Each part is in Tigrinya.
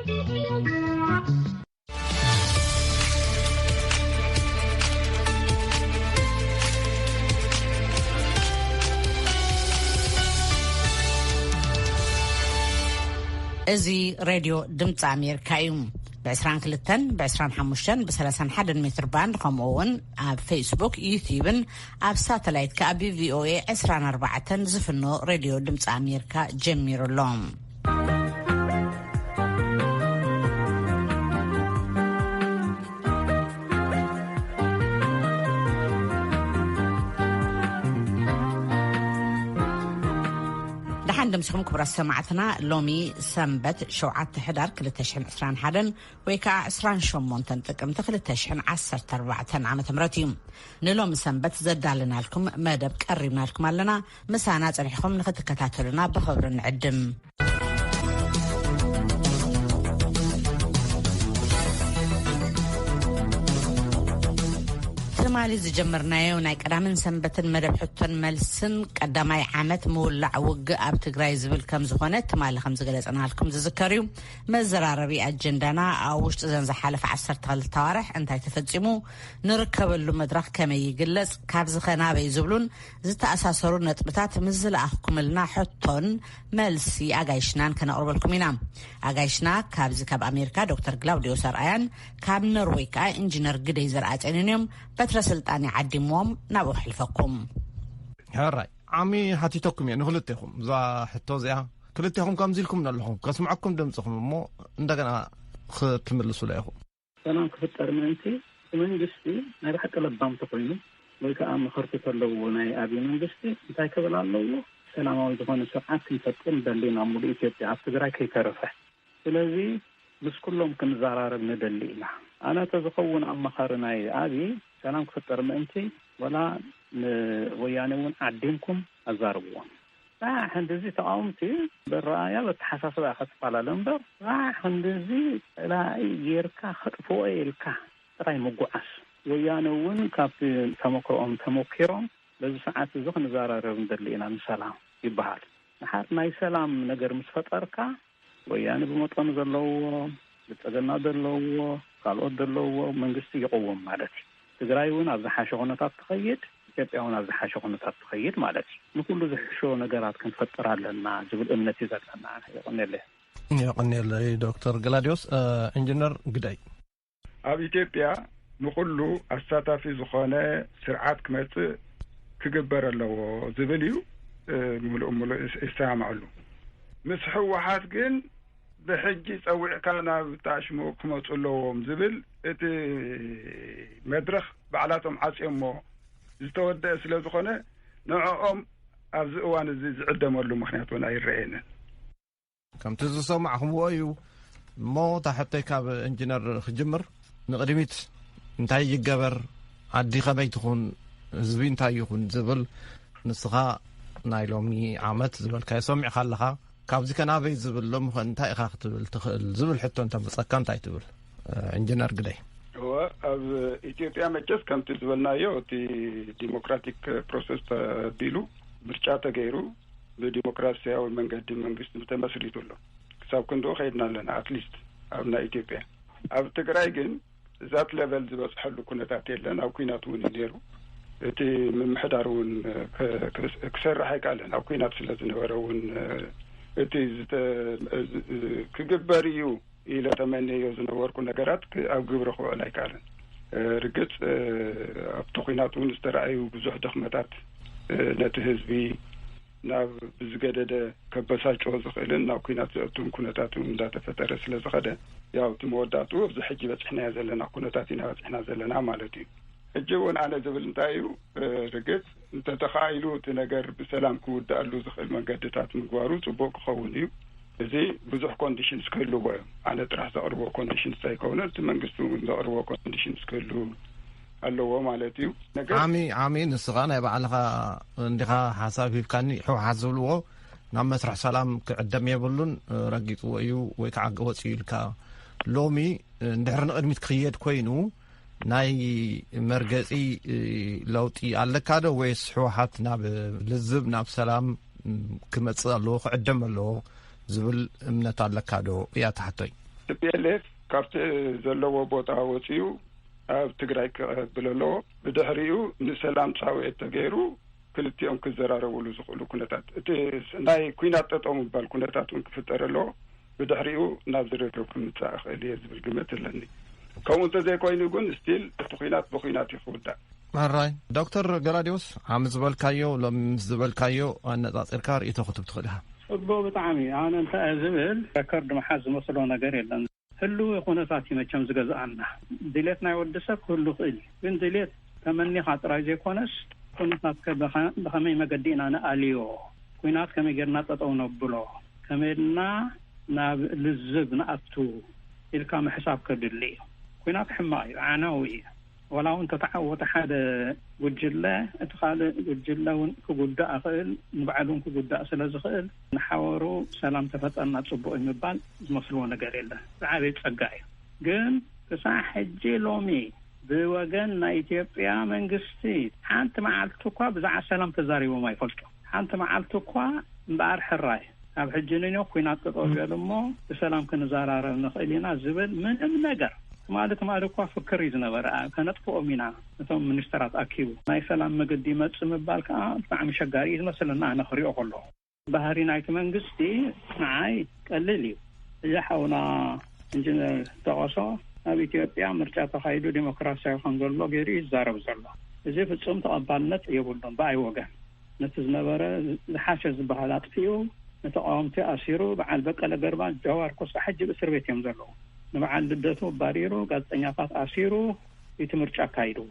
እዚ ሬድዮ ድምፂ ኣሜሪካ እዩ። ብ22፣ ብ25፣ ብ31 ሜትር ባንድ፣ ከምኡ እውን ኣብ ፌስቡክ፣ ዩትዩብን ኣብ ሳተላይት ከኣ ብቪኦኤ 24 ዝፍኖ ሬድዮ ድምፂ ኣሜሪካ ጀሚሩ ኣሎ። ደሓን ደምሲኹም ክቡራት ሰማዕትና። ሎሚ ሰንበት ሸውዓተ ሕዳር ክልተ ሽሕን ዕስራን ሓደን ወይ ከዓ ዕስራን ሸሞንተን ጥቅምቲ ክልተ ሽሕን ዓሰርተ ኣርባዕተን ዓመተ ምህረት እዩ። ንሎሚ ሰንበት ዘዳለናልኩም መደብ ቀሪብናልኩም ኣለና። ምሳና ጸኒሕኩም ንኽትከታተሉና ብኽብሪ ንዕድም። ትማሊ ዝጀመርናዮ ናይ ቀዳምን ሰንበትን መደብ ሕቶን መልስን ቀዳማይ ዓመት ምውላዕ ውግእ ኣብ ትግራይ ዝብል ከም ዝኾነ ትማሊ ከም ዝገለጸናልኩም ዝዝከር እዩ። መዘራረቢ ኣጀንዳና ኣብ ውሽጢ ዘን ዝሓለፈ ዓሰርተ ክልተ ኣዋርሕ እንታይ ተፈጺሙ፣ ንርከበሉ መድረኽ ከመይ ይግለጽ፣ ካብዚ ኸ ናበይ ዝብሉን ዝተኣሳሰሩ ነጥብታት ምስ ዝለኣኽኩምልና ሕቶን መልሲ ኣጋይሽናን ከነቕርበልኩም ኢና። ኣጋይሽና ካብዚ ካብ ኣሜሪካ ዶክተር ግላውዲዮስ ኣርኣያን ካብ ኖርወይ ከኣ ኢንጂነር ግደይ ዘርኣጼንን እዮም። በትረ ስልጣን ይዓዲምዎም ናብኡ ክሕልፈኩም። ሕራይ ዓሚ ሓቲተኩም እየ ንክልቴኹም እዛ ሕቶ እዚኣ። ክልቴኹም ከምዚ ኢልኩም ኣለኹም ከስምዐኩም ድምፅኹም እሞ እንደገና ክትምልሱላ ኢኹም። ሰላም ክፍጠር ምእንቲ እቲ መንግስቲ ናይ ብሓቂ ለባም ተኮይኑ ወይ ከዓ መኸርቲ ተለውዎ ናይ ኣብይ መንግስቲ እንታይ ክብል ኣለዎ? ሰላማዊ ዝኾነ ስርዓት ክንፈጥር ንደሊ ኢና፣ ሙሉእ ኢትዮጵያ ኣብ ትግራይ ከይተረፈ። ስለዚ ምስ ኩሎም ክንዘራረብ ንደሊ ኢና። ኣነ ተዝኸውን ኣማኻሪ ናይ ኣብይ ሰላም ክፍጠር ምእንቲ ወላ ንወያኔ እውን ዓዲምኩም ኣዛርብዎም። ራሕ እንደዚ ተቃወምቲ በረኣያ በተሓሳስባ ክትፈላለ እምበር ራሕ እንደዚ ፀላኢ ጌርካ ከጥፍኦ ኢልካ ጥራይ ምጉዓስ። ወያነ እውን ካብቲ ተመክሮኦም ተመኪሮም በዚ ሰዓት እዚ ክንዘራረብ ንደሊ ኢና ንሰላም ይበሃል። ንሓር ናይ ሰላም ነገር ምስ ፈጠርካ ወያነ ብመጠኑ ዘለዎ ብልፅግና ዘለዎ ካልኦት ዘለዎ መንግስቲ ይቕውም ማለት እዩ። ትግራይ እውን ኣብ ዝሓሸ ኩነታት ትኸይድ፣ ኢትዮጵያ እውን ኣብ ዝሓሸ ኩነታት ትኸይድ ማለት እዩ። ንኩሉ ዝሕሾ ነገራት ክንፈጥር ኣለና ዝብል እምነት እዩ ዘለና። ይቕንየለይ። ይቕንየለይ ዶክተር ገላዲዮስ። ኢንጂነር ግዳይ። ኣብ ኢትዮጵያ ንኹሉ ኣሳታፊ ዝኾነ ስርዓት ክመጽእ ክግበር ኣለዎ ዝብል እዩ። ምሉእ ምሉእ ይሰማማዕሉ። ምስ ህወሓት ግን ብሕጂ ጸዊዕካ ናብ ጣሽሙ ክመጹ ኣለዎም ዝብል እቲ መድረኽ ባዕላቶም ዓጽዮሞ ዝተወደአ ስለ ዝኾነ ንዕኦም ኣብዚ እዋን እዚ ዝዕደመሉ ምኽንያት እውን ኣይረኣየንን። ከምቲ ዝሰማዕኹምዎ እዩ እሞ እታ ሕቶይ ካብ ኢንጂነር ክጅምር። ንቕድሚት እንታይ ይገበር፣ ዓዲ ከመይ ትኹን፣ ህዝቢ እንታይ ይኹን ዝብል ንስኻ ናይ ሎሚ ዓመት ዝበልካዮ ሰሚዕካ ኣለኻ። ካብዚ ከናበይ ዝብል ሎሚ ኸ እንታይ ኢኻ ክትብል ትኽእል ዝብል ሕቶ እንተመፀካ እንታይ ትብል? ኢንጂነር ግደይ። እወ፣ ኣብ ኢትዮጵያ መቸስ ከምቲ ዝበልናዮ እቲ ዲሞክራቲክ ፕሮሰስ ተቢሉ ምርጫ ተገይሩ ብዲሞክራሲያዊ መንገዲ መንግስቲ ተመስሪቱ ኣሎ። ክሳብ ክንድኡ ከይድና ኣለና ኣትሊስት ኣብ ናይ ኢትዮጵያ። ኣብ ትግራይ ግን እዛት ለቨል ዝበፅሐሉ ኩነታት የለን። ኣብ ኩናት እውን እዩ ነይሩ። እቲ ምምሕዳር እውን ክሰርሕ ኣይከኣለን ኣብ ኩናት ስለ ዝነበረ እውን እቲ ክግበር እዩ ኢለ ተመነዮ ዝነበርኩ ነገራት ኣብ ግብሪ ክውዕል ኣይከኣለን። ርግፅ ኣብቲ ኩናት እውን ዝተረኣዩ ብዙሕ ድኽመታት ነቲ ህዝቢ ናብ ብዝገደደ ከበሳጭዎ ዝኽእልን ናብ ኩናት ዘእቱን ኩነታት እውን እንዳተፈጠረ ስለ ዝኸደ ያው እቲ መወዳእትኡ ኣብዚ ሕጂ በፂሕናዮ ዘለና ኩነታት ኢና በፂሕና ዘለና ማለት እዩ። ሕጂ እውን ኣነ ዝብል እንታይ እዩ፣ ርግፅ እንተተኻኢሉ እቲ ነገር ብሰላም ክውዳእሉ ዝኽእል መንገድታት ምግባሩ ፅቡቅ ክኸውን እዩ። እዚ ብዙሕ ኮንዲሽንስ ክህልዎ እዮም። ኣነ ጥራሕ ዘቕርቦ ኮንዲሽንስ ኣይኮነ እቲ መንግስቲ እውን ዘቕርቦ ኮንዲሽንስ ክህሉ ኣለዎ ማለት እዩ። ነገር ዓሚ ዓሚ ንስኻ ናይ ባዕልኻ እንዲኻ ሓሳብ ሂብካኒ። ሕወሓት ዝብልዎ ናብ መስርሕ ሰላም ክዕደም የብሉን፣ ረጊፅዎ እዩ ወይ ከዓ ወፂኡ ኢልካ። ሎሚ እንድሕር ንቕድሚት ክኽየድ ኮይኑ ናይ መርገፂ ለውጢ ኣለካ ዶ ወይስ ሕወሓት ናብ ልዝብ ናብ ሰላም ክመፅእ ኣለዎ ክዕደም ኣለዎ ዝብል እምነት ኣለካ ዶ እያ ትሓቶይ። ፒኤልኤፍ ካብቲ ዘለዎ ቦታ ወፂኡ ኣብ ትግራይ ክቐብል ኣለዎ። ብድሕሪኡ ንሰላም ፃውዒት ተገይሩ ክልቲኦም ክዘራረብሉ ዝኽእሉ ኩነታት፣ እቲ ናይ ኩናት ጠጠው ምባል ኩነታት እውን ክፍጠር ኣለዎ። ብድሕሪኡ ናብ ዝርርብ ክምፃእ ይኽእል እየ ዝብል ግምት ኣለኒ። ከምኡ እንተዘይኮይኑ ግን ስቲል እቲ ኩናት ብኩናት እዩ ክውዳእ። ሕራይ። ዶክተር ገላዲዮስ፣ ዓሚ ዝበልካዮ ሎም ምስ ዝበልካዮ ኣነጻጺርካ ርእይቶ ክትብ ትኽእል ኢኻ። ጽቡቕ ብጣዕሚ። ኣነ እንታይ እየ ዝብል፣ ረከርድ መሓዝ ዝመስሎ ነገር የለን። ህልዊ ኩነታት እዩ መቸም ዝገዝኣና። ድሌት ናይ ወዲ ሰብ ክህሉ ይኽእል እዩ፣ ግን ድሌት ተመኒኻ ጥራይ ዘይኮነስ፣ ኩነታት ከ ብኸ- ብኸመይ መገዲ ኢና ንኣልዮ? ኩናት ከመይ ጌርና ጠጠው ነብሎ? ከመይ ኢልና ናብ ልዝብ ንኣቱ ኢልካ ምሕሳብ ከድሊ እዩ። ኩናት ሕማቕ እዩ፣ ዓናዊ እዩ። ወላ እውን ተተዓወተ ሓደ ጉጅለ፣ እቲ ካልእ ጉጅለ እውን ክጉዳእ ይኽእል፣ ንባዕሉ እውን ክጉዳእ ስለ ዝኽእል፣ ንሓበሩ ሰላም ተፈጠርና ጽቡቕ እዩ ምባል ዝመስልዎ ነገር የለን። ዝዓበየ ጸጋ እዩ። ግን ክሳዕ ሕጂ ሎሚ ብወገን ናይ ኢትዮጵያ መንግስቲ ሓንቲ መዓልቲ እኳ ብዛዕባ ሰላም ተዛሪቦም ኣይፈልጡ። ሓንቲ መዓልቲ እኳ እምበኣር ሕራይ፣ ካብ ሕጂ ንኖ ኩናት ጠጠው ይበል እሞ ብሰላም ክንዘራረብ ንኽእል ኢና ዝብል ምንም ነገር። ትማሊ ትማሊ እኳ ፍክር እዩ ዝነበረ፣ ከነጥፍኦም ኢና እቶም ሚኒስተራት ኣኪቡ። ናይ ሰላም መገዲ ይመጽእ ምባል ከዓ ብጣዕሚ ሸጋሪ እዩ ዝመስለና፣ ኣነ ክሪኦ ከለኹ። ባህሪ ናይቲ መንግስቲ ንዓይ ቀሊል እዩ። እዚ ሓውና ኢንጂነር ጠቐሶ፣ ኣብ ኢትዮጵያ ምርጫ ተኻይዱ ዲሞክራሲያዊ ከም ዘሎ ገይሩ እዩ ዝዛረብ ዘሎ። እዚ ፍጹም ተቐባልነት የብሉን ብኣይ ወገን። ነቲ ዝነበረ ዝሓሸ ዝበሃል ኣጥፊኡ፣ ንተቃወምቲ ኣሲሩ፣ በዓል በቀለ ገርባ፣ ጃዋር ኮስታ ሕጂ ብእስር ቤት እዮም ዘለዉ። ንበዓል ልደቱ ኣባሪሩ፣ ጋዜጠኛታት ኣሲሩ፣ እቲ ምርጫ ኣካይድዎ።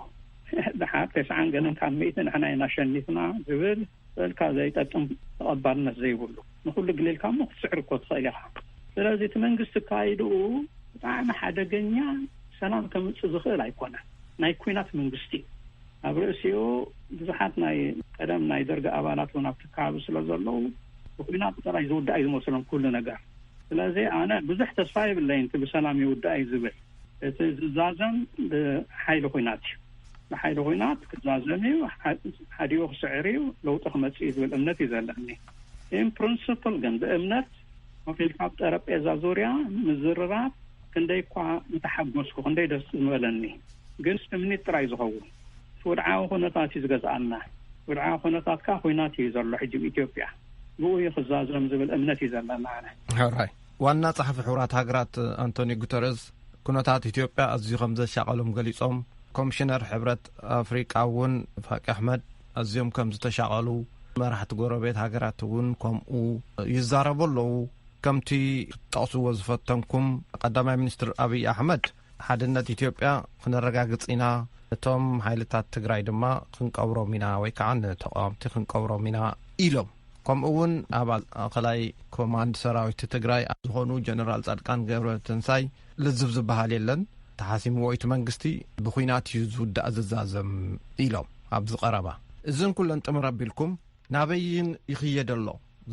ድሓር ተስዓን ገለን ካብ ሚእቲ ንሕና ኢና ኣሸኒፍና ዝብል፣ ስእልካ ዘይጠቅም፣ ተቐባልነት ዘይብሉ። ንኹሉ ግሊልካ እሞ ክትስዕር እኮ ትኽእል ኢኻ። ስለዚ እቲ መንግስቲ ኣካይድኡ ብጣዕሚ ሓደገኛ፣ ሰላም ከምጽእ ዝኽእል ኣይኮነን። ናይ ኩናት መንግስቲ እዩ። ኣብ ርእሲኡ ብዙሓት ናይ ቀደም ናይ ደርጊ ኣባላት እውን ኣብቲ ከባቢ ስለ ዘለዉ፣ ብኩናት ጥራይ ዝውዳእ እዩ ዝመስሎም ኩሉ ነገር። ስለዚ ኣነ ብዙሕ ተስፋ የብለይን እቲ ብሰላም ይውዳእ እዩ ዝብል። እቲ ዝዛዘም ብሓይሊ ኩናት እዩ። ብሓይሊ ኩናት ክዛዘም እዩ፣ ሓ- ሓዲኡ ክስዕር እዩ፣ ለውጢ ክመጽእ እዩ ዝብል እምነት እዩ ዘለኒ። ኢን ፕሪንስፕል ግን ብእምነት ኮፍ ኢልካ ኣብ ጠረጴዛ ዙርያ ምዝርራብ ክንደይ እኳ ምተሓጎስኩ፣ ክንደይ ደስ ምበለኒ። ግን እምኒት ጥራይ ዝኸውን፣ እቲ ውድዓዊ ኩነታት እዩ ዝገዝኣና። ውድዓዊ ኩነታት ከኣ ኩናት እዩ ዘሎ ሕጂ ኣብ ኢትዮጵያ። ብኡ እዩ ክዛዘም ዝብል እምነት እዩ ዘለና ኣነ። ሕራይ። ዋና ጸሓፊ ሕቡራት ሃገራት ኣንቶኒ ጉተረዝ ኩነታት ኢትዮጵያ ኣዝዩ ከም ዘሻቐሎም ገሊጾም፣ ኮሚሽነር ሕብረት ኣፍሪቃ እውን ፋቂ ኣሕመድ ኣዝዮም ከም ዝተሻቐሉ፣ መራሕቲ ጎረቤት ሃገራት እውን ከምኡ ይዛረቡ ኣለዉ። ከምቲ ክትጠቕስዎ ዝፈተንኩም፣ ቀዳማይ ሚኒስትር ኣብይ ኣሕመድ፣ ሓድነት ኢትዮጵያ ክነረጋግጽ ኢና፣ እቶም ሓይልታት ትግራይ ድማ ክንቀብሮም ኢና፣ ወይ ከዓ ንተቃወምቲ ክንቀብሮም ኢና ኢሎም። ከምኡ እውን ኣባል ማእኸላይ ኮማንድ ሰራዊት ትግራይ ዝኾኑ ጀነራል ጻድቃን ገብረ ትንሳይ፣ ልዝብ ዝበሃል የለን፣ ተሓሲምዎ እቲ መንግስቲ ብኹናት እዩ ዝውዳእ ዝዛዘም ኢሎም ኣብዚ ቀረባ። እዝን ኩለን ጥምር ኣቢልኩም ናበይን ይኽየድ ኣሎ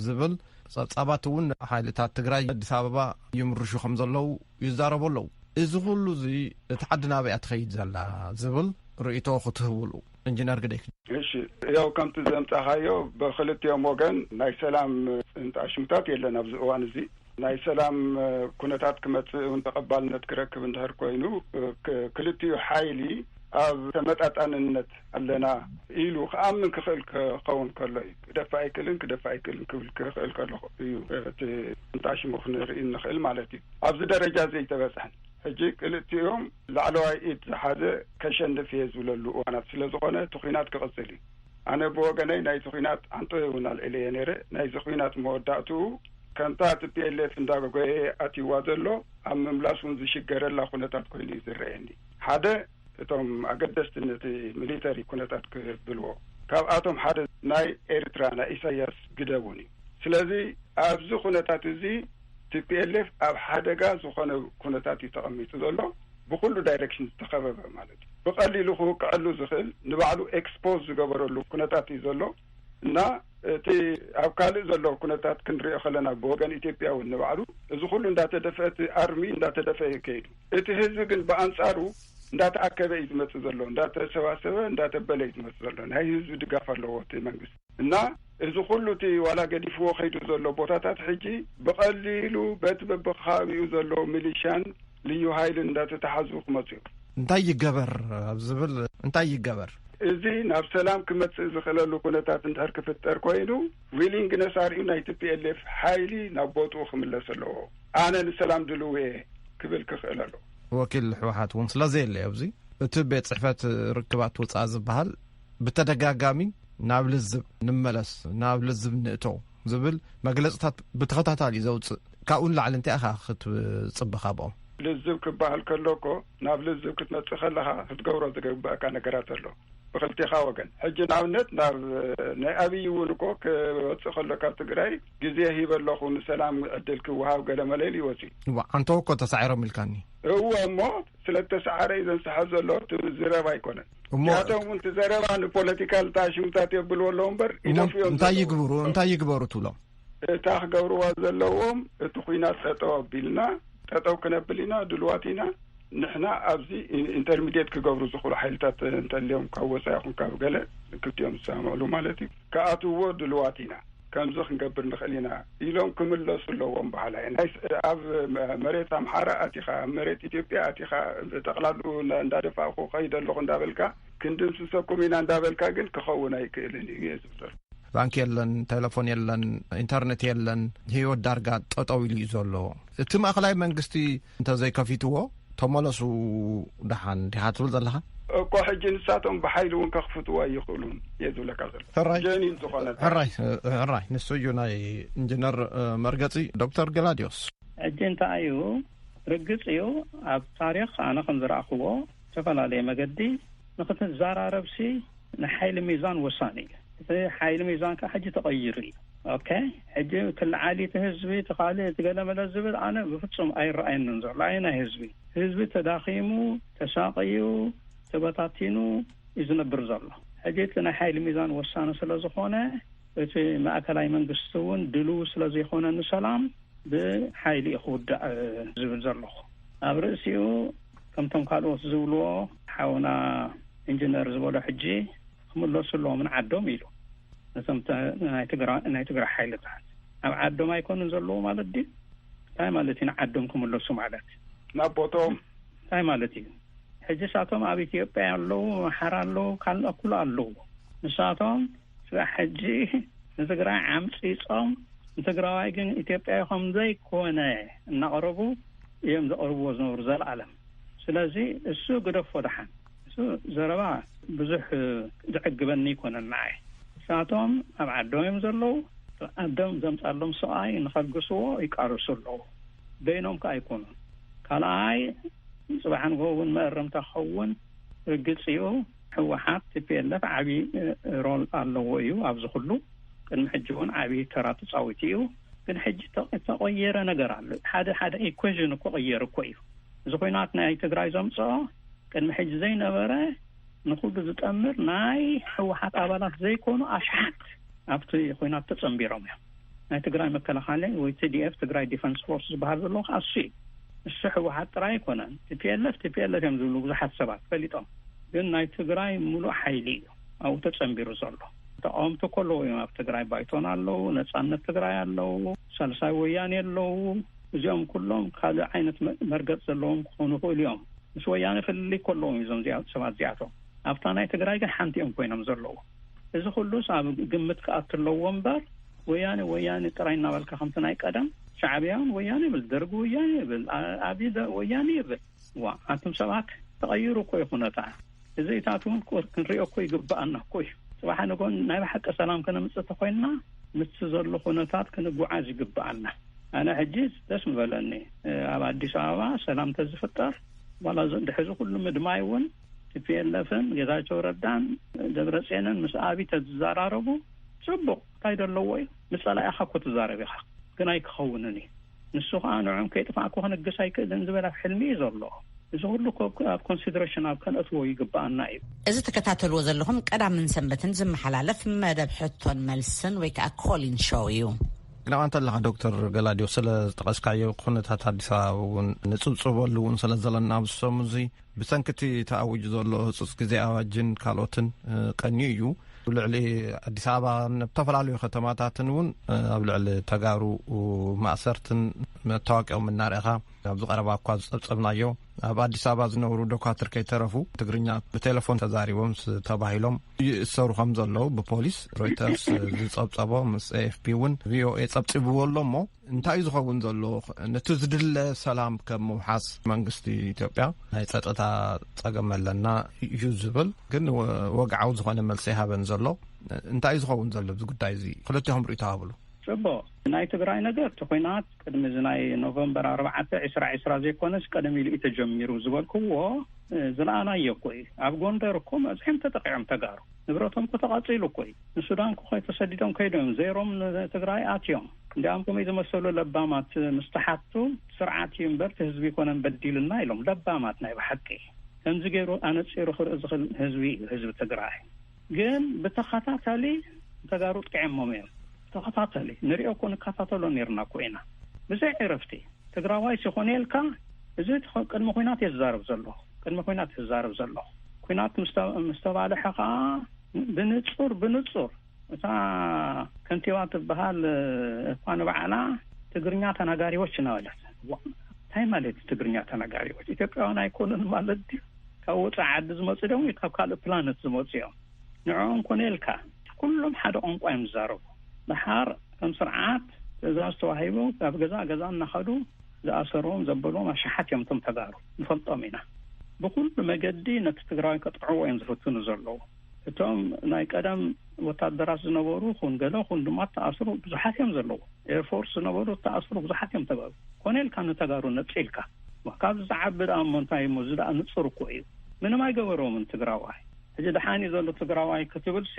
ዝብል ጸብጻባት እውን ሓይልታት ትግራይ ኣዲስ ኣበባ ይምርሹ ከም ዘለዉ ይዛረቡ ኣለዉ። እዚ ኩሉ እዚ እቲ ዓዲ ናበይ እያ ትኸይድ ዘላ ዝብል ርእይቶ ክትህብሉ፣ ኢንጂነር ግደይ። እሺ፣ ያው ከምቲ ዘምጻኻዮ ብክልቲኦም ወገን ናይ ሰላም እንጣሽሙታት የለን ኣብዚ እዋን እዚ። ናይ ሰላም ኩነታት ክመጽእ እውን ተቐባልነት ክረክብ እንድሕር ኮይኑ፣ ክ- ክልቲኡ ሓይሊ ኣብ ተመጣጣንነት ኣለና ኢሉ ክኣምን ክኽእል ክኸውን ከሎ እዩ። ክደፍእ ኣይክእልን፣ ክደፍእ ኣይክእልን ክብል ክኽእል ከሎ እዩ እቲ እንጣሽሙ ክንርኢ እንኽእል ማለት እዩ። ኣብዚ ደረጃ ዘይተበጽሐን ሕጂ ክልቲኦም ላዕለዋይ ኢድ ዝሓዘ ከሸንፍ እየ ዝብለሉ እዋናት ስለ ዝኾነ እቲ ኹናት ክቕጽል እዩ። ኣነ ብወገነይ ናይቲ ኹናት ዓንቶ እውን ኣልዒለየ ነይረ። ናይዚ ኹናት መወዳእትኡ ከምታ ቲ ፒ ኤል ኤፍ እንዳጎየ ኣትይዋ ዘሎ ኣብ ምምላስ እውን ዝሽገረላ ኩነታት ኮይኑ እዩ ዝረኣየኒ። ሓደ እቶም ኣገደስቲ ነቲ ሚሊተሪ ኩነታት ክብልዎ፣ ካብኣቶም ሓደ ናይ ኤርትራ ናይ ኢሳያስ ግደቡን እዩ። ስለዚ ኣብዚ ኩነታት እዚ ቲ ፒ ኤል ኤፍ ኣብ ሓደጋ ዝኾነ ኩነታት እዩ ተቐሚጡ ዘሎ። ብኩሉ ዳይሬክሽን ዝተኸበበ ማለት እዩ። ብቐሊሉ ክውቅዐሉ ዝኽእል ንባዕሉ ኤክስፖዝ ዝገበረሉ ኩነታት እዩ ዘሎ እና እቲ ኣብ ካልእ ዘሎ ኩነታት ክንሪኦ ከለና ብወገን ኢትዮጵያ እውን ንባዕሉ እዚ ኩሉ እንዳተደፈ እቲ ኣርሚ እንዳተደፈ እዩ ከይዱ። እቲ ህዝቢ ግን ብኣንጻሩ እንዳተኣከበ እዩ ዝመጽእ ዘሎ፣ እንዳተሰባሰበ እንዳተበለ እዩ ዝመጽእ ዘሎ። ናይ ህዝቢ ድጋፍ ኣለዎ እቲ መንግስቲ እና እዚ ኩሉ እቲ ዋላ ገዲፍዎ ከይዱ ዘሎ ቦታታት ሕጂ ብቐሊሉ በቲ በብከባቢኡ ዘለዉ ሚሊሻን ልዩ ሃይልን እንዳተታሓዙ ክመፁ እዮም። እንታይ ይገበር ኣብ ዝብል እንታይ ይገበር? እዚ ናብ ሰላም ክመፅእ ዝኽእለሉ ኩነታት እንድሕር ክፍጠር ኮይኑ፣ ዊሊንግነስ ኣርእዩ ናይ ቲ ፒ ኤል ኤፍ ሓይሊ ናብ ቦትኡ ክምለስ ኣለዎ። ኣነ ንሰላም ድልው እየ ክብል ክኽእል ኣለዎ። ወኪል ህወሓት እውን ስለ ዘየለ ኣብዚ እቲ ቤት ፅሕፈት ርክባት ውፃእ ዝበሃል ብተደጋጋሚ ናብ ልዝብ ንመለስ፣ ናብ ልዝብ ንእተው ዝብል መግለፅታት ብተኸታታሊ ዘውፅእ፣ ካብኡ ንላዕሊ እንታይ ኢኻ ክትፅበ ካብኦም? ልዝብ ክበሃል ከሎ እኮ፣ ናብ ልዝብ ክትመፅእ ከለኻ ክትገብሮ ዝግበኣካ ነገራት ኣሎ ብክልቴኻ ወገን። ሕጂ ንኣብነት ናብ ናይ ኣብይ እውን እኮ ክወፅእ ከሎ ካብ ትግራይ ግዜ ሂበ ኣለኹ ንሰላም ዕድል ክወሃብ ገለ መለ ኢሉ ይወፅእ። እዋ፣ ኣንተው እኮ ተሳዒሮም ኢልካኒ። እወ፣ እሞ ስለ ተሰዓረ እዩ ዘንስሐ ዘሎ፣ እቲ ዝረባ ኣይኮነን። እሞ እዚኣቶም እውን እቲ ዘረባ ንፖለቲካል ታሽምታት የብልዎ ኣለዉ እምበር እሞ ይደፍኡ እዮም እንታይ ዘለዉ። ይግብሩ እንታይ ይግበሩ ትብሎም? እታ ክገብርዋ ዘለዎም፣ እቲ ኩናት ጠጠው ኣቢልና፣ ጠጠው ክነብል ኢና፣ ድልዋት ኢና። ንሕና ኣብዚ ኢንተርሚዲየት ክገብሩ ዝኽእሉ ሓይልታት እንተልዮም፣ ካብ ወፃኢ ይኹን ካብ ገለ፣ ክልቲኦም ዝሰማምዕሉ ማለት እዩ፣ ክኣትውዎ ድልዋት ኢና። ከምዚ ክንገብር ንኽእል ኢና ኢሎም ክምለሱ ኣለዎም በሃላይ። ናይ ስ- ኣብ መ- መሬት ኣምሓራ ኣቲኻ፣ ኣብ መሬት ኢትዮጵያ ኣቲኻ፣ ብጠቕላሉ እንዳ- እንዳደፋእኩ ከይደ ኣለኹ እንዳበልካ፣ ክንድምስሰኩም ኢና እንዳበልካ ግን ክኸውን ኣይክእልን እዩ እየ ዝብል ዘሎ። ባንክ የለን፣ ቴሌፎን የለን፣ ኢንተርኔት የለን። ህይወት ዳርጋ ጠጠው ኢሉ እዩ ዘሎ። እቲ ማእኸላይ መንግስቲ እንተዘይከፊትዎ፣ ተመለሱ ደሓን ዲኻ ትብል ዘለኻ? እኮ ሕጂ ንሳቶም ብሓይሊ እውን ከኽፍትዎ ኣይኽእሉን እየ ዝብለካ ዘሎ። ሕራይ። ጀኒን ዝኾነ ሕራይ፣ ሕራይ። ንሱ እዩ ናይ ኢንጂነር መርገፂ። ዶክተር ገላዲዮስ። ሕጂ እንታይ እዩ? ርግጽ እዩ፣ ኣብ ታሪኽ ኣነ ከም ዝረኣኽዎ፣ ዝተፈላለየ መገዲ ንኽትዘራረብሲ ንሓይሊ ሚዛን ወሳኒ እዩ። እቲ ሓይሊ ሚዛን ከኣ ሕጂ ተቐይሩ እዩ። ኦኬ፣ ሕጂ ክልዓሊ እቲ ህዝቢ፣ እቲ ካልእ፣ እቲ ገለመለ ዝብል ኣነ ብፍጹም ኣይረኣየንን ዘሎ። ኣየናይ ህዝቢ? ህዝቢ ተዳኺሙ፣ ተሳቕዩ፣ ተበታቲኑ እዩ ዝነብር ዘሎ። ሕጂ እቲ ናይ ሓይሊ ሚዛን ወሳኒ ስለ ዝኾነ፣ እቲ ማእከላይ መንግስቲ እውን ድልው ስለ ዘይኮነ ንሰላም፣ ብሓይሊ እዩ ክውዳእ ዝብል ዘለኹ። ኣብ ርእሲኡ፣ ከምቶም ካልኦት ዝብልዎ፣ ሓውና ኢንጂነር ዝበሎ፣ ሕጂ ክምለሱ ኣለዎም ንዓዶም ኢሉ። ነቶም ተ- ናይ ትግራ- ናይ ትግራይ ሓይልታት ኣብ ዓዶም ኣይኮኑን ዘለዉ ማለት ድዩ? እንታይ ማለት እዩ ንዓዶም ክምለሱ ማለት? ናብ ቦቶም። እንታይ ማለት እዩ? ሕጂ ሳቶም ኣብ ኢትዮጵያ ኣለዉ፣ ኣምሓራ ኣለዉ፣ ካልእ ኩሉ ኣለዉ። ንሳቶም ስጋዕ ሕጂ ንትግራይ ዓምፂፆም፣ ንትግራዋይ ግን ኢትዮጵያዊ ከም ዘይኮነ እናቕረቡ እዮም ዘቕርብዎ ዝነብሩ ዘለኣለም። ስለዚ እሱ ግደፎ ደሓን። እሱ ዘረባ ብዙሕ ዘዕግበኒ ኣይኮነን ንዓይ። ንሳቶም ኣብ ዓዶም እዮም ዘለዉ። ዓዶም ዘምፃሎም ስቓይ ንኸግስዎ ይቃለሱ ኣለዉ። በይኖም ከኣ ኣይኮኑን። ካልኣይ፣ ጽባሕ ንግሆ እውን መእረምታ ክኸውን ርግጽ እዩ። ህወሓት፣ ቲ ፒ ኤል ኤፍ ዓቢ ሮል ኣለዎ እዩ ኣብዚ ኩሉ። ቅድሚ ሕጂ እውን ዓቢ ተራ ተጻዊቱ እዩ። ግን ሕጂ ተ- ተቐየረ ነገር ኣሎ። ሓደ ሓደ ኢኩዌዥን እኮ ቀየር እኮ እዩ። እዚ ኩናት ናይ ትግራይ ዘምጽኦ ቅድሚ ሕጂ ዘይነበረ ንኹሉ ዝጠምር ናይ ህወሓት ኣባላት ዘይኮኑ ኣሽሓት ኣብቲ ኩናት ተጸንቢሮም እዮም። ናይ ትግራይ መከላኸሊ ወይ ቲ ዲ ኤፍ፣ ትግራይ ዲፈንስ ፎርስ ዝበሃል ዘሎ ከዓ እሱ እዩ። እሱ ህወሓት ጥራይ ኣይኮነን። ቲ ፒ ኤል ኤፍ፣ ቲ ፒ ኤል ኤፍ እዮም ዝብሉ ብዙሓት ሰባት ፈሊጦም። ግን ናይ ትግራይ ሙሉእ ሓይሊ እዩ ኣብኡ ተጸንቢሩ ዘሎ። ተቃወምቲ እኮ ኣለዉ እዮም ኣብ ትግራይ። ባይቶና ኣለዉ፣ ነጻነት ትግራይ ኣለዉ፣ ሳልሳይ ወያኔ ኣለዉ። እዚኦም ኩሎም ካልእ ዓይነት መ- መርገጽ ዘለዎም ክኾኑ ይኽእሉ እዮም። ምስ ወያነ ፍልልይ ከለዎም እዩ እዞም እዚኣ- ሰባት እዚኣቶም። ኣብታ ናይ ትግራይ ግን ሓንቲ እዮም ኮይኖም ዘለዉ። እዚ ኩሉስ ኣብ ግምት ክኣቱ ኣለዎ እምበር፣ ወያነ ወያነ ጥራይ እናበልካ ከምቲ ናይ ቀደም፣ ሻዕብያ እውን ወያነ ይብል፣ ደርጊ ወያነ ይብል፣ ኣ- ኣብይ ደ- ወያነ ይብል። ዋ፣ ኣቱም ሰባት፣ ተቐይሩ እኮ እዩ ኩነታ። እዚ እታት እውን ቁር- ክንሪኦ እኮ ይግብኣና እኮ እዩ። ጽባሕ ንጎን ናይ ብሓቂ ሰላም ከነምጽእ ተኮይንና፣ ምስቲ ዘሎ ኩነታት ክንጓዓዝ ይግብኣና። ኣነ ሕጂ ደስ ምበለኒ፣ ኣብ ኣዲስ ኣበባ ሰላም ተዝፍጠር፣ ዋላ እዚ ድሕዚ ኩሉ ምድማይ እውን፣ ቲ ፒ ኤል ኤፍን ጌታቸው ረዳን ደብረጽዮንን ምስ ኣብይ ተዝዘራረቡ ጽቡቕ፣ እንታይ ደለዎ እዩ? ምስ ጸላኢኻ እኮ ትዛረብ ኢኻ፣ ግን ኣይክኸውንን እዩ። ንሱ ኸኣ ንዕኦም ከይጥፋእኩ ክንግስ ኣይክእልን ዝበል ኣብ ሕልሚ እዩ ዘሎ። እዚ ኩሉ እኮ ኣብ ኮንሲደሬሽን ኣብ ከነእትዎ ይግብኣና እዩ። እዚ ትከታተልዎ ዘለኹም ቀዳምን ሰንበትን ዝመሓላለፍ መደብ ሕቶን መልስን ወይ ከዓ ኮሊን ሾው እዩ። ግናዋ እንተለኻ ዶክተር ገላዲዮ፣ ስለ ዝጠቐስካዮ ኩነታት ኣዲስ ኣበባ እውን ንጽብጽበሉ እውን ስለ ዘለና ኣብዚ ሰሙን እዚ ብሰንኪ እቲ ተኣዊጁ ዘሎ ህጹጽ ግዜ ኣዋጅን ካልኦትን፣ እ፣ ቀንዩ እዩ። ልዕሊ ኣዲስ ኣበባ፣ ኣብ ዝተፈላለዩ ከተማታትን እውን ኣብ ልዕሊ ተጋሩ ማእሰርትን መታወቂኦም እናርኣኻ፣ ኣብዚ ቀረባ እኳ ዝጸብጸብናዮ፣ ኣብ ኣዲስ ኣበባ ዝነብሩ ዶኳትር ከይተረፉ ትግርኛ ብቴሌፎን ተዛሪቦም ተባሂሎም ይእሰሩ ከም ዘለዉ ብፖሊስ፣ ሮይተርስ ዝጸብጸቦ፣ ምስ ኤኤፍፒ እውን ቪኦኤ ጸብጺብዎ ኣሎ። እሞ እንታይ እዩ ዝኸውን ዘሎ? ነቲ ዝድለ ሰላም ከም ምውሓስ መንግስቲ ኢትዮጵያ ናይ ጸጥታ ጸገም ኣለና እዩ ዝብል፣ ግን ወግዓዊ ዝኾነ መልሲ ኣይሃበን ዘሎ። እንታይ እዩ ዝኸውን ዘሎ ኣብዚ ጉዳይ እዚ? ክልቲኹም ርእይቶ ሃብሉ። ጽቡቕ። ናይ ትግራይ ነገር፣ እቲ ኲናት ቅድሚ እዚ ናይ ኖቨምበር ኣርባዕተ፣ ዕስራ ዕስራ ዘይኮነስ ቀደም ኢሉ እዩ ተጀሚሩ ዝበልክዎ፣ እ፣ ዝለኣናዮ እኮ እዩ። ኣብ ጎንደር እኮ መብዝሖም ተጠቂዖም ተጋሩ። ንብረቶም እኮ ተቓጺሉ እኮ እዩ። ንሱዳን እኮ ተሰዲዶም ከይዶም፣ ዜሮም ንትግራይ ኣትዮም። እንዲኣም ከመይ ዝመሰሉ ለባማት ምስ ተሓቱ፣ ስርዓት እዩ እምበር እቲ ህዝቢ ይኮነን በዲልና ኢሎም። ለባማት ናይ ብሓቂ። ከምዚ ገይሩ ኣነጺሩ ክርኢ ዝኽእል ህዝቢ እዩ ህዝቢ ትግራይ። ግን ብተኸታታሊ ተጋሩ ጥቂዖሞም እዮም። ተኸታታሊ ንሪኦ እኮ ንከታተሎ ነርና እኮ ኢና። ብዘይ ዕረፍቲ ትግራዋይ ሲኾነ ኢልካ፣ እዚ ትኸ-፣ ቅድሚ ኹናት እየ ዝዛረብ ዘለኹ። ቅድሚ ኹናት እየ ዝዛረብ ዘለኹ። ኲናት ምስ ተ-፣ ምስ ተባልሐ ኸዓ ብንጹር፣ ብንጹር እታ ከንቲባ ትበሃል እኳ ንባዕላ ትግርኛ ተናጋሪዎች እናበለት። ዋ፣ እንታይ ማለት እዩ ትግርኛ ተናጋሪዎች? ኢትዮጵያውያን ኣይኮኑን ማለት ድዩ? ካብ ወጻኢ ዓዲ ዝመጹ ድዮም ወይ ካብ ካልእ ፕላነት ዝመጹ እዮም? ንዕኦም ኮነ ኢልካ፣ ኩሎም ሓደ ቋንቋ እዮም ዝዛረቡ። ደሓር ከም ስርዓት ትእዛዝ ተዋሂቡ ካብ ገዛ ገዛ እናኸዱ ዝኣሰርዎም ዘበልዎም ኣሽሓት እዮም እቶም ተጋሩ። ንፈልጦም ኢና። ብኹሉ መገዲ ነቲ ትግራዋይ ከጥቅዕዎ እዮም ዝፍትኑ ዘለዉ። እቶም ናይ ቀደም ወታደራት ዝነበሩ ኹን ገለ ኹን ድማ ተኣስሩ ብዙሓት እዮም ዘለዉ። ኤርፎርስ ዝነበሩ ተኣስሩ ብዙሓት እዮም ተጋሩ። ኮነ ኢልካ ንተጋሩ ነጺልካ። ካብዚ ዝዓቢ ደኣ እሞ እንታይ እሞ፣ እዚ ደኣ ንጹር እኮ እዩ። ምንም ኣይገበሮምን ትግራዋይ። ሕጂ ደሓን እዩ ዘሎ ትግራዋይ ክትብል ሲ፣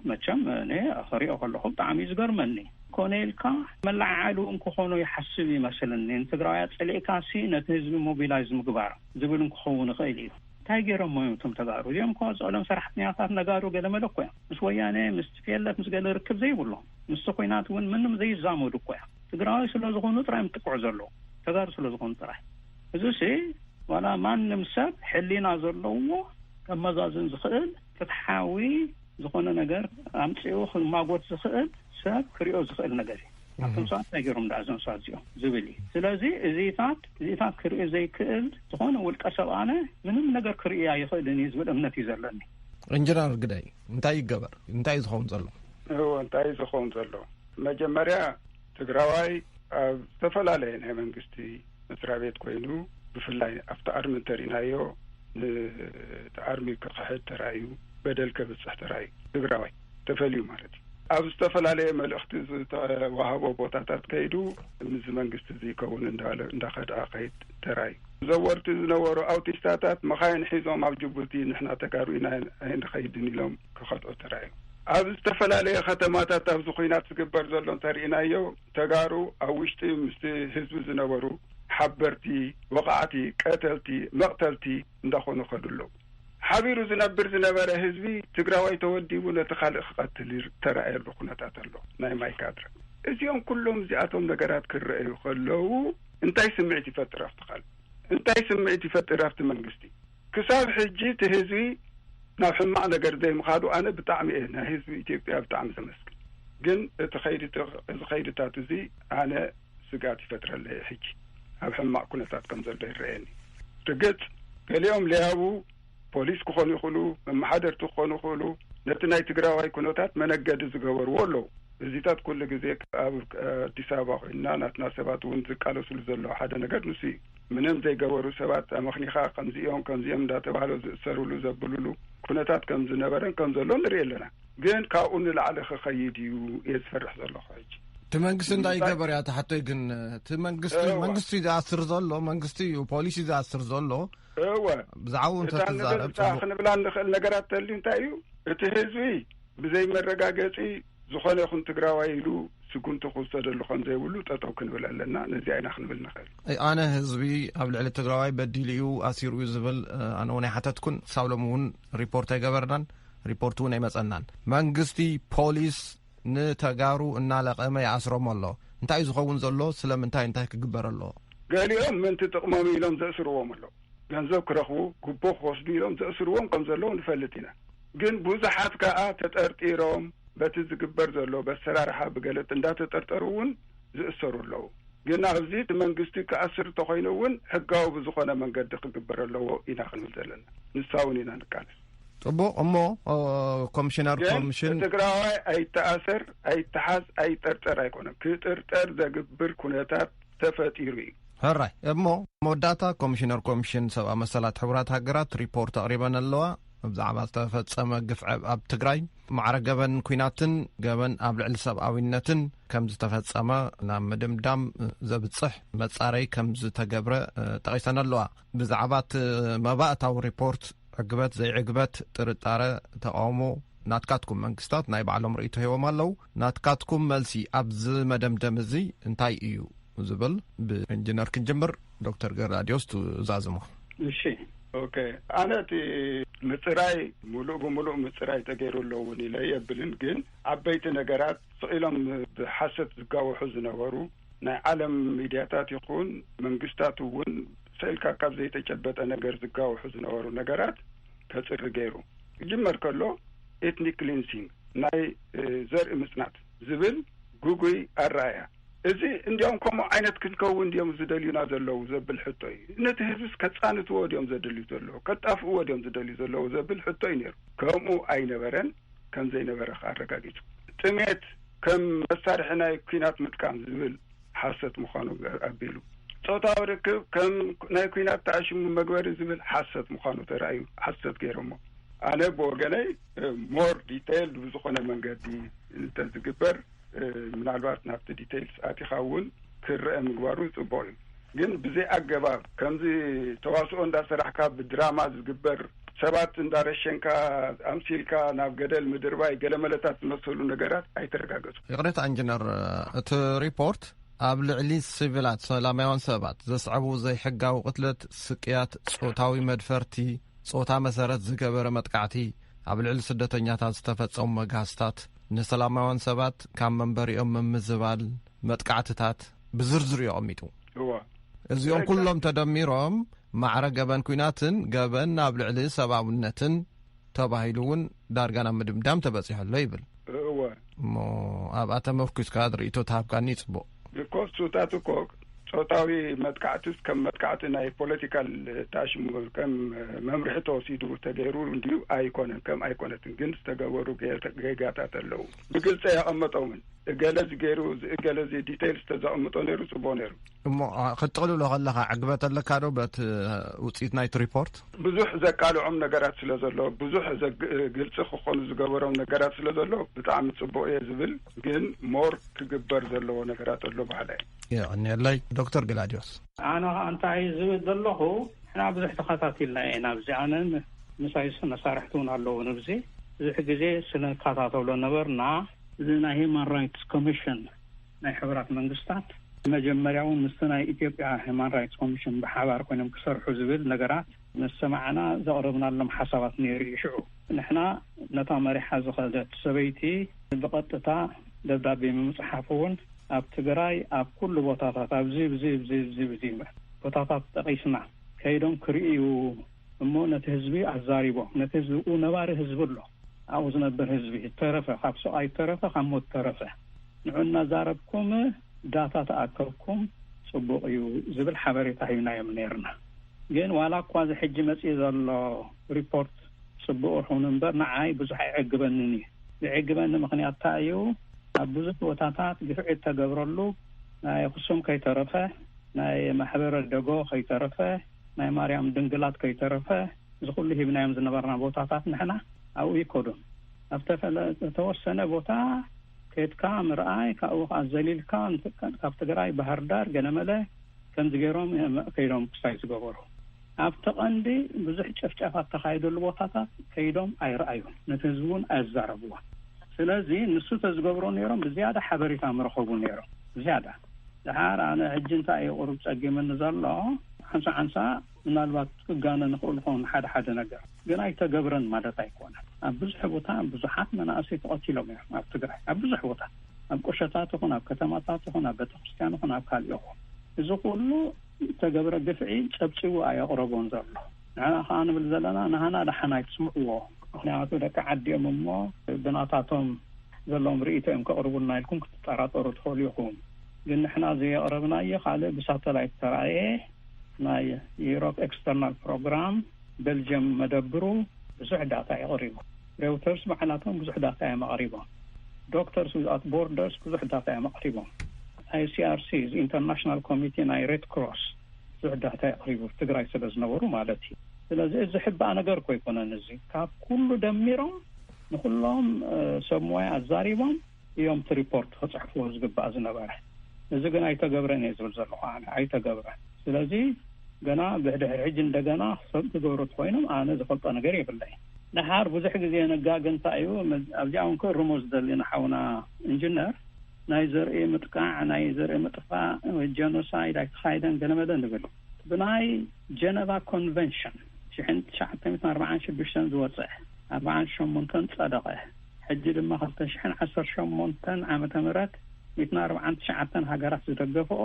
መቸም እኔ ክሪኦ ከለኹ ብጣዕሚ እዩ ዝገርመኒ። ኮነ ኢልካ መለዓዓሊ እውን ክኾኖ ይሓስብ ይመስለኒ። ንትግራዋይ ኣጸሊእካ ሲ ነቲ ህዝቢ ሞቢላይዝ ምግባር ዝብል እንክኸውን ይኽእል እዩ። እንታይ ገይሮሞ እዮም እቶም ተጋሩ? እዚኦም እኮ ዝቐደም ሰራሕተኛታት ነጋሩ ገለመለ እኮ እዮም። ምስ ወያነ፣ ምስ ቲ ፒ ኤል ኤፍ፣ ምስ ገለ ርክብ ዘይብሎም። ምስቲ ኲናት እውን ምንም ዘይዛመዱ እኮ እዮም። ትግራዋይ ስለ ዝኾኑ ጥራይ እዮም ዝጥቅዑ ዘለዉ። ተጋሩ ስለ ዝኾኑ ጥራይ። እዚ ሲ ዋላ ማንም ሰብ ሕሊና ዘለዎ ከመዛዝን ዝኽእል ፍትሓዊ ዝኾነ ነገር ኣምጺኡ ክማጎት ዝኽእል ሰብ ክሪኦ ዝኽእል ነገር እዩ። ኣብቶም ሰባት እንታይ ገይሮም ደኣ እዞም ሰባት እዚኦም ዝብል እዩ። ስለዚ እዚታት፣ እዚታት ክሪኦ ዘይክእል ዝኾነ ውልቀ ሰብ ኣነ ምንም ነገር ክርኢ ኣይኽእልን እዩ ዝብል እምነት እዩ ዘለኒ። ኢንጂነር ግዳይ፣ እንታይ ይገበር? እንታይ እዩ ዝኸውን ዘሎ? እዎ፣ እንታይ እዩ ዝኸውን ዘሎ? መጀመርያ ትግራዋይ ኣብ ዝተፈላለየ ናይ መንግስቲ መስሪያ ቤት ኮይኑ፣ ብፍላይ ኣብቲ ኣርሚ እንተሪእናዮ፣ ነቲ ኣርሚ ክኽሕድ ተራእዩ፣ በደል ከብፅሕ ተራእዩ። ትግራዋይ ተፈልዩ ማለት እዩ። ኣብ ዝተፈላለየ መልእኽቲ ዝተዋህቦ ቦታታት ከይዱ፣ እዚ መንግስቲ እዚ ይከውን እንዳበለ እንዳኸድዐ ከይድ ተራእዩ። ዘወርቲ ዝነበሩ ኣውቲስታታት መኻይን ሒዞም ኣብ ጅቡቲ ንሕና ተጋሩ ኢና ኣይንኸይድን ኢሎም ክኸድዑ ተራእዩ። ኣብ ዝተፈላለየ ከተማታት ኣብዚ ኹናት ዝግበር ዘሎ እንተሪእናዮ፣ ተጋሩ ኣብ ውሽጢ ምስቲ ህዝቢ ዝነበሩ ሓበርቲ፣ ወቓዕቲ፣ ቀተልቲ፣ መቕተልቲ እንዳኾኑ ከዱ ኣለዉ። ሓቢሩ ዝነብር ዝነበረ ህዝቢ ትግራዋይ ተወዲቡ ነቲ ካልእ ክቐትል ይር-፣ ተራእየሉ ኩነታት ኣሎ። ናይ ማይ ካድረ። እዚኦም ኩሎም እዚኣቶም ነገራት ክረኣዩ ከለዉ እንታይ ስምዒት ይፈጥር ኣብቲ ካልእ? እንታይ ስምዒት ይፈጥር ኣብቲ መንግስቲ? ክሳብ ሕጂ እቲ ህዝቢ ናብ ሕማቕ ነገር ዘይምኻዱ ኣነ ብጣዕሚ እየ ናይ ህዝቢ ኢትዮጵያ ብጣዕሚ ዘመስግን። ግን እቲ ኸይዲ፣ እዚ ኸይድታት እዚ ኣነ ስግኣት ይፈጥረለይ። ሕጂ ኣብ ሕማቕ ኩነታት ከም ዘሎ ይረኣየኒ። ርግጽ፣ ገሊኦም ለያቡ ፖሊስ ክኾኑ ይኽእሉ፣ መመሓደርቲ ክኾኑ ይኽእሉ፣ ነቲ ናይ ትግራዋይ ኩነታት መነገዲ ዝገበርዎ ኣለዉ። እዚታት ኩሉ ግዜ ኣብ ኣዲስ ኣበባ ኮይንና ናትና ሰባት እውን ዝቃለስሉ ዘለዉ ሓደ ነገር ንሱ እዩ። ምንም ዘይገበሩ ሰባት ኣመኽኒኻ ከምዚኦም ከምዚኦም እንዳተባህለ ዝእሰርሉ ዘብልሉ ኩነታት ከም ዝነበረን ከም ዘሎ ንርኢ ኣለና። ግን ካብኡ ንላዕሊ ክኸይድ እዩ እየ ዝፈርሕ ዘለኹ ሕጂ። እቲ መንግስቲ እንታይ ይገበር እያ እቲ ሓቶይ? ግን እቲ መንግስቲ፣ እወ። መንግስቲ እዩ ዝኣስር ዘሎ፣ መንግስቲ እዩ ፖሊሲ ዝኣስር ዘሎ። እወ። ብዛዕባኡ እታ እንተትዛረብ ንገልጻ ጽቡቕ። ክንብላ እንኽእል ነገራት ተልዩ እንታይ እዩ? እቲ ህዝቢ ብዘይ መረጋገጺ ዝኾነ ይኹን ትግራዋይ ኢሉ ስጉምቲ ክውሰደሉ ከም ዘይብሉ ጠጠው ክንብል ኣለና። ነዚኣ ኢና ክንብል ንኽእል። ኣይ፣ ኣነ ህዝቢ ኣብ ልዕሊ ትግራዋይ በዲሉ እዩ፣ ኣሲሩ እዩ ዝብል፣ እ፣ ኣነ እውን ኣይሓተትኩን። ክሳብ ሎሚ እውን ሪፖርት ኣይገበርናን፣ ሪፖርት እውን ኣይመጸናን። መንግስቲ፣ ፖሊስ ንተጋሩ እናለቐመ ይኣስሮም ኣሎ። እንታይ እዩ ዝኸውን ዘሎ? ስለምንታይ? እንታይ ክግበር ኣለዎ? ገሊኦም ምእንቲ ጥቕሞም ኢሎም ዘእስርዎም ኣለዉ። ገንዘብ ክረኽቡ፣ ጉቦ ክወስዱ ኢሎም ዘእስርዎም ከም ዘለዉ ንፈልጥ ኢና። ግን ብዙሓት ከኣ ተጠርጢሮም በቲ ዝግበር ዘሎ በሰራርሓ ብገለጥ እንዳተጠርጠሩ እውን ዝእሰሩ ኣለዉ። ግን ኣብዚ እቲ መንግስቲ ክኣስር እንተኾይኑ እውን ሕጋዊ ብዝኾነ መንገዲ ክግበር ኣለዎ ኢና ክንብል ዘለና። ንሳ እውን ኢና ንቃለስ። ጽቡቕ። እሞ ኮሚሽነር ኮሚሽን ትግራዋይ ኣይተኣሰር፣ ኣይተሓዝ፣ ኣይጠርጠር ኣይኮነን። ክጥርጠር ዘግብር ኩነታት ተፈጢሩ እዩ። ሕራይ። እሞ መወዳእታ ኮሚሽነር ኮሚሽን ሰብኣዊ መሰላት ሕቡራት ሃገራት ሪፖርት ኣቕሪበን ኣለዋ። ብዛዕባ ዝተፈጸመ ግፍዐ ኣብ ትግራይ ማዕረ ገበን ኩናትን ገበን ኣብ ልዕሊ ሰብኣዊነትን ከም ዝተፈጸመ ናብ ምድምዳም ዘብጽሕ መጻረይ ከም ዝተገብረ ጠቒሰን ኣለዋ። ብዛዕባ እቲ መባእታዊ ሪፖርት ዕግበት ዘይዕግበት ጥርጣረ ተቃውሞ ናትካትኩም መንግስታት ናይ ባዕሎም ርእይቶ ሂቦም ኣለዉ። ናትካትኩም መልሲ ኣብዚ መደምደም እዚ እንታይ እዩ ዝብል ብኢንጂነር ክንጅምር። ዶክተር ገላዲዮስ ትዛዝሞ። እሺ። ኦኬ። ኣነ እቲ ምጽራይ ሙሉእ ብሙሉእ ምጽራይ ተገይሩ ኣሎ እውን ኢለ የብልን። ግን ዓበይቲ ነገራት ስቕ ኢሎም ብሓሰት ዝጋውሑ ዝነበሩ ናይ ዓለም ሚድያታት ይኹን መንግስታት እውን ስእልካ ካብ ዘይተጨበጠ ነገር ዝጋውሑ ዝነበሩ ነገራት ከጽሪ ገይሩ። ክጅመር ከሎ ኤትኒክ ክሊንሲንግ ናይ ዘርኢ ምጽናት ዝብል ግጉይ ኣረኣያ። እዚ እንዲያውም ከምኡ ዓይነት ክንከውን ድዮም ዝደልዩና ዘለዉ ዘብል ሕቶ እዩ። ነቲ ህዝብስ ከጻንትዎ ድዮም ዘድልዩ ዘለዉ፣ ከጣፍእዎ ድዮም ዝደልዩ ዘለዉ ዘብል ሕቶ እዩ ነይሩ። ከምኡ ኣይነበረን፣ ከም ዘይነበረ ከኣ ኣረጋጊጹ። ጥሜት ከም መሳርሒ ናይ ኲናት ምጥቃም ዝብል ሓሰት ምዃኑ ኣቢሉ፣ ጾታዊ ርክብ ከም ናይ ኲናት ተኣሽሙ መግበሪ ዝብል ሓሰት ምዃኑ ተራእዩ፣ ሓሰት ገይሮሞ። ኣነ ብወገነይ ሞር ዲቴይልድ ብዝኾነ መንገዲ እንተዝግበር፣ ምናልባት ናብቲ ዲቴይልስ ኣቲኻ እውን ክረአ ምግባሩ ጽቡቕ እዩ። ግን ብዘይ ኣገባብ ከምዚ ተዋስኦ እንዳሰራሕካ ብድራማ ዝግበር፣ ሰባት እንዳረሸንካ ኣምሲልካ ናብ ገደል ምድርባይ፣ ገለመለታት ዝመሰሉ ነገራት ኣይተረጋገጹ። ይቕሬታ ኢንጂነር፣ እቲ ሪፖርት ኣብ ልዕሊ ሲቪላት ሰላማውያን ሰባት ዘስዕቡ ዘይሕጋዊ ቅትለት፣ ስቅያት፣ ጾታዊ መድፈርቲ፣ ጾታ መሰረት ዝገበረ መጥቃዕቲ፣ ኣብ ልዕሊ ስደተኛታት ዝተፈጸሙ መግሃስታት፣ ንሰላማውያን ሰባት ካብ መንበሪኦም ምምዝባል፣ መጥቃዕትታት ብዝርዝር እዩ ኣቐሚጡ። እዋ። እዚኦም ትክክል። ኩሎም ተደሚሮም ማዕረ ገበን ኲናትን ገበን ኣብ ልዕሊ ሰብኣውነትን ተባሂሉ እውን ዳርጋ ናብ ምድምዳም ተበጺሑ ኣሎ ይብል። እወ። እሞ ኣብኣ ተመርኲስካ ርእይቶ ተሃብካኒ ጽቡቕ። ቢኮዝ ሱታት እኮ ጾታዊ መጥቃዕትስ ከም መጥቃዕቲ ናይ ፖለቲካል ታሽሙ ከም መምርሒ ተወሲዱ ተገይሩ እንድዩ ኣይኮነን፣ ከም ኣይኮነትን ግን ዝተገበሩ ጌ-፣ ጌጋታት ኣለዉ። ብግልጺ የቐመጦምን እገለ ዝገይሩ፣ እገለ እዚ ዲቴይልስ ተዘቐምጦ ነይሩ ጽቡቕ ነይሩ። እሞ፣ ኣ፣ ክትጥቕልሎ ከለኻ ዕግበት ኣለካ ዶ በቲ ውጽኢት ናይቲ ሪፖርት? ብዙሕ ዘቃልዖም ነገራት ስለ ዘሎ፣ ብዙሕ ዘግ-፣ ግልጺ ክኾኑ ዝገበሮም ነገራት ስለ ዘሎ ብጣዕሚ ጽቡቕ እየ ዝብል፣ ግን ሞር ክግበር ዘለዎ ነገራት ኣሎ በሃላይ። የቐንየለይ። ዶክተር ግላድዮስ። ኣነ ኸኣ እንታይ ዝብል ዘለኹ፣ ንሕና ብዙሕ ተኸታቲልና ኢና ኣብዚ። ኣነን ምሳይ መሳርሕቲ እውን ኣለዉ ንብዚ። ብዙሕ ግዜ ስንከታተሎ ነበርና። እዚ ናይ ሂማን ራይትስ ኮሚሽን ናይ ሕቡራት መንግስታት መጀመርያ እውን ምስቲ ናይ ኢትዮጵያ ሂማን ራይትስ ኮሚሽን ብሓባር ኮይኖም ክሰርሑ ዝብል ነገራት ምስ ሰማዕና ዘቕረብናሎም ሓሳባት ነይሩ እዩ። ሽዑ ንሕና ነታ መሪሓ ዝኸደት ሰበይቲ ብቐጥታ ደብዳቤ ምምፅሓፍ እውን ኣብ ትግራይ ኣብ ኩሉ ቦታታት ኣብዚ፣ ብዚ፣ ብዚ፣ ብዚ፣ ብዚ ቦታታት ጠቒስና ከይዶም ክርእዩ እሞ ነቲ ህዝቢ ኣዛሪቦም። ነቲ ህዝቢ፣ ኡ ነባሪ ህዝቢ ኣሎ፣ ኣብኡ ዝነብር ህዝቢ ተረፈ፣ ካብ ሰብኣይ ተረፈ፣ ካብ ሞት ተረፈ፣ ንዑ እናዛረብኩም ዳታ ተኣከብኩም ጽቡቕ እዩ ዝብል ሓበሬታ ሂብናዮም ነይርና። ግን ዋላ እኳ እዚ ሕጂ መጺኡ ዘሎ ሪፖርት ጽቡቕ ይኹን እምበር ንዓይ ብዙሕ ኣይዕግበንን እዩ። ዝዕግበኒ ምኽንያት እንታይ እዩ? ኣብ ብዙሕ ቦታታት ግፍዒ እተገብረሉ ናይ ኣኽሱም ከይተረፈ፣ ናይ ማሕበረ ደጎ ከይተረፈ፣ ናይ ማርያም ድንግላት ከይተረፈ፣ እዚ ኩሉ ሂብናዮም ዝነበርና ቦታታት ንሕና ኣብኡ ይከዱን። ኣብ ተፈለ-፣ ዝተወሰነ ቦታ ከድካ ምርኣይ፣ ካብኡ ከኣ ዘሊልካ ንትቀ-፣ ካብ ትግራይ ባህር ዳር ገለመለ ከምዚ ገይሮም እዮም ከይዶም ክሳይ ዝገበሩ። ኣብቲ ቀንዲ ብዙሕ ጨፍጫፋት ተኻይደሉ ቦታታት ከይዶም ኣይረኣዩን፣ ነቲ ህዝቢ እውን ኣየዛረብዎን። ስለዚ ንሱ ተዝገብሮ ነይሮም ብዝያዳ ሓበሬታ ምረኸቡ ነይሮም፣ ብዝያዳ። ድሓር ኣነ ሕጂ እንታይ እዩ ቁሩብ ጸጊምኒ ዘሎ፣ ሓንሳ ሓንሳ ምናልባት ክጋነ ንኽእል ኸውን ሓደ ሓደ ነገር፣ ግን ኣይተገብረን ማለት ኣይኮነን። ኣብ ብዙሕ ቦታ ብዙሓት መናእሰይ ተቐቲሎም እዮም ኣብ ትግራይ፣ ኣብ ብዙሕ ቦታ፣ ኣብ ቁሸታት ይኹን፣ ኣብ ከተማታት ይኹን፣ ኣብ ቤተክርስትያን ይኹን፣ ኣብ ካልእ ይኹን። እዚ ኩሉ ዝተገብረ ግፍዒ ጸብጺቡ ኣየቕረቦን ዘሎ። ንሕና ከኣ ንብል ዘለና፣ ናህና ደሓን ኣይትስምዕዎ፣ ምክንያቱ ደቂ ዓዲኦም እሞ ብናታቶም ዘለዎም ርእይቶ እዮም ከቕርቡልና ኢልኩም ክትጠራጠሩ ትኽእሉ ኢኹም። ግን ንሕና ዘየቕረብናዮ ካልእ ብሳተላይት ተራእየ ናይ ዩሮፕ ኤክስተርናል ፕሮግራም ቤልጅየም መደብሩ ብዙሕ ዳታ የቕሪቡ። ሬውተርስ ባዕላቶም ብዙሕ ዳታ እዮም ኣቕሪቦም። ዶክተርስ ዊዛውት ቦርደርስ ብዙሕ ዳታ እዮም ኣቕሪቦም። ኣይሲኣርሲ፣ ኢንተርናሽናል ኮሚቴ ናይ ሬድ ክሮስ፣ ብዙሕ ዳታ የቕሪቡ፣ ትግራይ ስለ ዝነበሩ ማለት እዩ። ስለዚ እዚ ሕባእ ነገር እኮ ኣይኮነን። እዚ ካብ ኩሉ ደሚሮም ንኩሎም ሰብ ሞያ ኣዛሪቦም እዮም እቲ ሪፖርት ክፅሕፍዎ ዝግባእ ዝነበረ። እዚ ግን ኣይተገብረን እየ ዝብል ዘለኹ ኣነ፣ ኣይተገብረን። ስለዚ ገና ብድሕሪ ሕጂ እንደገና ክገብሩ ተኮይኖም ኣነ ዝፈልጦ ነገር የብለይ። ድሓር ብዙሕ ግዜ ነጋገ እንታይ እዩ፣ ኣብዚኣ እውን ክእርሞ ዝደሊ ንሓውና ኢንጂነር፣ ናይ ዘርኢ ምጥቃዕ፣ ናይ ዘርኢ ምጥፋእ፣ ጀኖሳይድ ኣይተኻይደን ገለመለ ንብል። ብናይ ጀነቫ ኮንቨንሽን ሽሕን ትሽዓተ ሚእትን ኣርባዓን ሽዱሽተን ዝወፀ፣ ኣርባዓን ሸሞንተን ጸደቐ። ሕጂ ድማ ክልተ ሽሕን ዓሰርተ ሸሞንተን ዓመተ ምህረት ሚእትን ኣርባዓን ትሽዓተን ሃገራት ዝደገፈኦ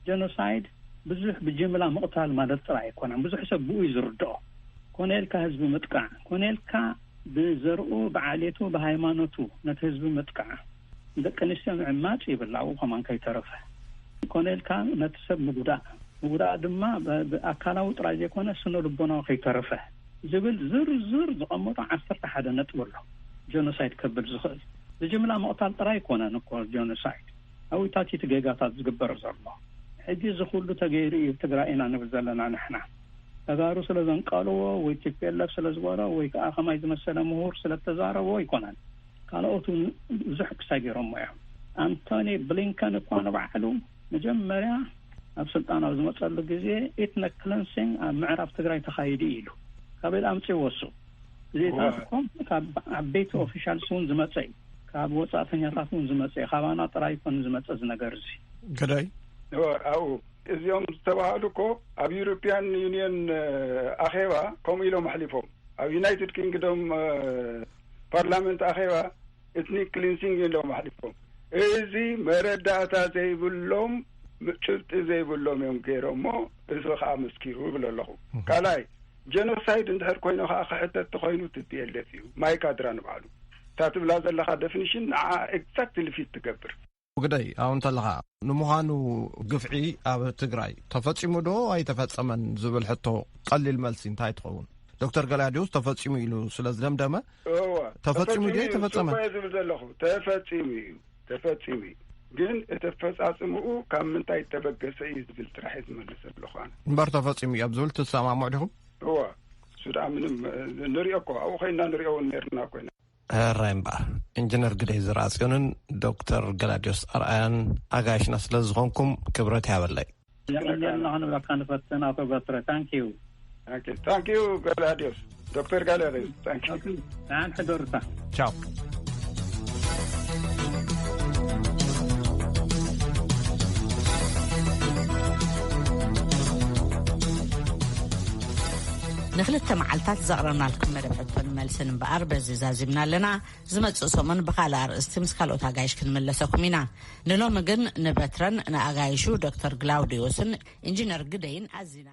ጀኖሳይድ ብዙሕ ብጅምላ ምቕታል ማለት ጥራይ ኣይኮነን። ብዙሕ ሰብ ብኡ እዩ ዝርድኦ። ኮነ ኢልካ ህዝቢ ምጥቃዕ፣ ኮነ ኢልካ ብዘርኡ፣ ብዓሌቱ፣ ብሃይማኖቱ ነቲ ህዝቢ ምጥቃዕ፣ ደቂ ኣንስትዮ ምዕማጽ ይብል ኣብኡ ከማን ከይተረፈ። ኮነ ኢልካ ነቲ ሰብ ምጉዳእ፣ ምጉዳእ ድማ ብ-፣ ብኣካላዊ ጥራይ ዘይኮነ ስነ ልቦናዊ ከይተረፈ ዝብል ዝርዝር ዝቐመጦ ዓሰርተ ሓደ ነጥቢ ኣሎ። ጀኖሳይድ ከብል ዝኽእል ብጅምላ ምቕታል ጥራይ ኣይኮነን እኮ ጀኖሳይድ። ኣብኡ ታቲቲ ጌጋታት ዝግበር ዘሎ። ሕጂ እዚ ኩሉ ተገይሩ እዩ ትግራይ ኢና ንብል ዘለና ንሕና። ተጋሩ ስለ ዘንቀልዎ ወይ ቲፒኤልኤፍ ስለ ዝበሎ ወይ ከዓ ከማይ ዝመሰለ ምሁር ስለ ተዛረቦ ኣይኮነን። ካልኦት እውን ብዙሕ ክሳይ ገይሮሞ እዮም። ኣንቶኒ ብሊንከን እኳ ንባዕሉ መጀመርያ ኣብ ስልጣን ኣብ ዝመፀሉ ግዜ ኤትኒክ ክለንሲንግ ኣብ ምዕራብ ትግራይ ተኻይዱ ኢሉ። ካበይ ኣምፅእዎ እሱ? ብዘይካስ እኮ ካብ ዓበይቲ ኦፊሻልስ እውን ዝመፀ እዩ። ካብ ወፃእተኛታት እውን ዝመፀ እዩ። ካባና ጥራይ ይኮን ዝመፀ እዚ ነገር እዚ። ግዳይ እወ፣ ኣብኡ እዚኦም ዝተባህሉ እኮ ኣብ ዩሮፒያን ዩኒየን፣ እ፣ ኣኼባ ከምኡ ኢሎም ኣሕሊፎም። ኣብ ዩናይትድ ኪንግዶም፣ እ፣ ፓርላመንት ኣኼባ ኤትኒክ ክሊንሲንግ ኢሎም ኣሕሊፎም። እዚ መረዳእታ ዘይብሎም፣ ጭብጢ ዘይብሎም እዮም ገይሮሞ። እዚ ከዓ መስኪሩ ይብል ኣለኹ። ካልኣይ፣ ጀኖሳይድ እንድሕር ኮይኑ ከዓ ክሕተት ተኮይኑ ቲ ፒ ኤል ኤፍ እዩ። ማይካድራ ንባዕሉ እታ ትብላ ዘለኻ ደፊኒሽን ንዓ ኤግዛክትሊ ፊት ትገብር። ግደይ፣ ኣብኡ እንተለኻ፣ ንምዃኑ ግፍዒ ኣብ ትግራይ ተፈጺሙ ዶ ኣይተፈጸመን ዝብል ሕቶ ቀሊል መልሲ እንታይ ትኸውን? ዶክተር ገላዲዮስ ተፈጺሙ ኢሉ ስለ ዝደምደመ፣ እወ፣ ተፈጺሙ ድዩ ተፈጺሙ እዩ፣ ኣይተፈጸመን? እኮ እየ ዝብል ዘለኹ። ተፈጺሙ እዩ፣ ተፈጺሙ እዩ። ግን እቲ ኣፈጻጽምኡ ካብ ምንታይ እተበገሰ እዩ ዝብል ጥራሕ እየ ዝመልስ ዘለኹ ኣነ። እምበር ተፈጺሙ እዩ ኣብ ዝብል ትሰማምዑ ዲኹም? እወ፣ እሱ ደኣ ምንም፣ እ፣ ንሪኦ እኮ፣ ኣብኡ ኮይንና ንሪኦ እውን ነይርና ኮይና። ሕራይ እምበኣር፣ ኢንጂነር ግደይ ዝርኣጽዮንን ዶክተር ገላዲዮስ ኣርኣያን ኣጋይሽና ስለ ዝኾንኩም ክብረት ይሃበለይ። የቐንየልና ክንብለካ ንፈትን ኣቶ በትረ። ታንክ ዩ። ታንክ ዩ፣ ታንክ ዩ ገላዲዮስ፣ ዶክተር ገላዲዮስ፣ ታንክ ዩ። ኦኬ፣ ደሓን ሕደሩታ። ቻው። ንክልተ መዓልታት ዘቕረብናልኩም መደብ ሕቶን መልስን እምበኣር በዚ ዛዚምና ኣለና። ዝመጽእ ሰሙን ብኻልእ ኣርእስቲ ምስ ካልኦት ኣጋይሽ ክንምለሰኩም ኢና። ንሎሚ ግን ንበትረን ንኣጋይሹ ዶክተር ግላውዲዮስን ኢንጂነር ግደይን ኣዚና